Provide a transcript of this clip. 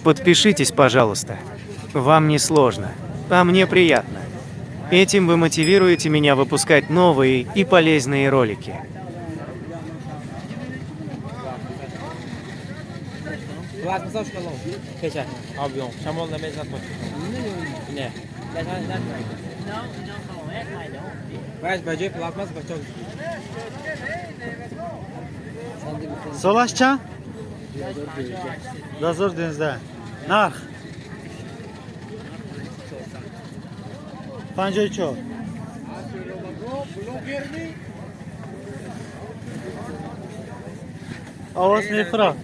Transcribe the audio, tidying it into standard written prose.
Подпишитесь, пожалуйста. Вам не сложно, а мне приятно. Этим вы мотивируете меня выпускать новые и полезные ролики. Солаш чанд? 2012. Нарх? 54. Овоз мефурад.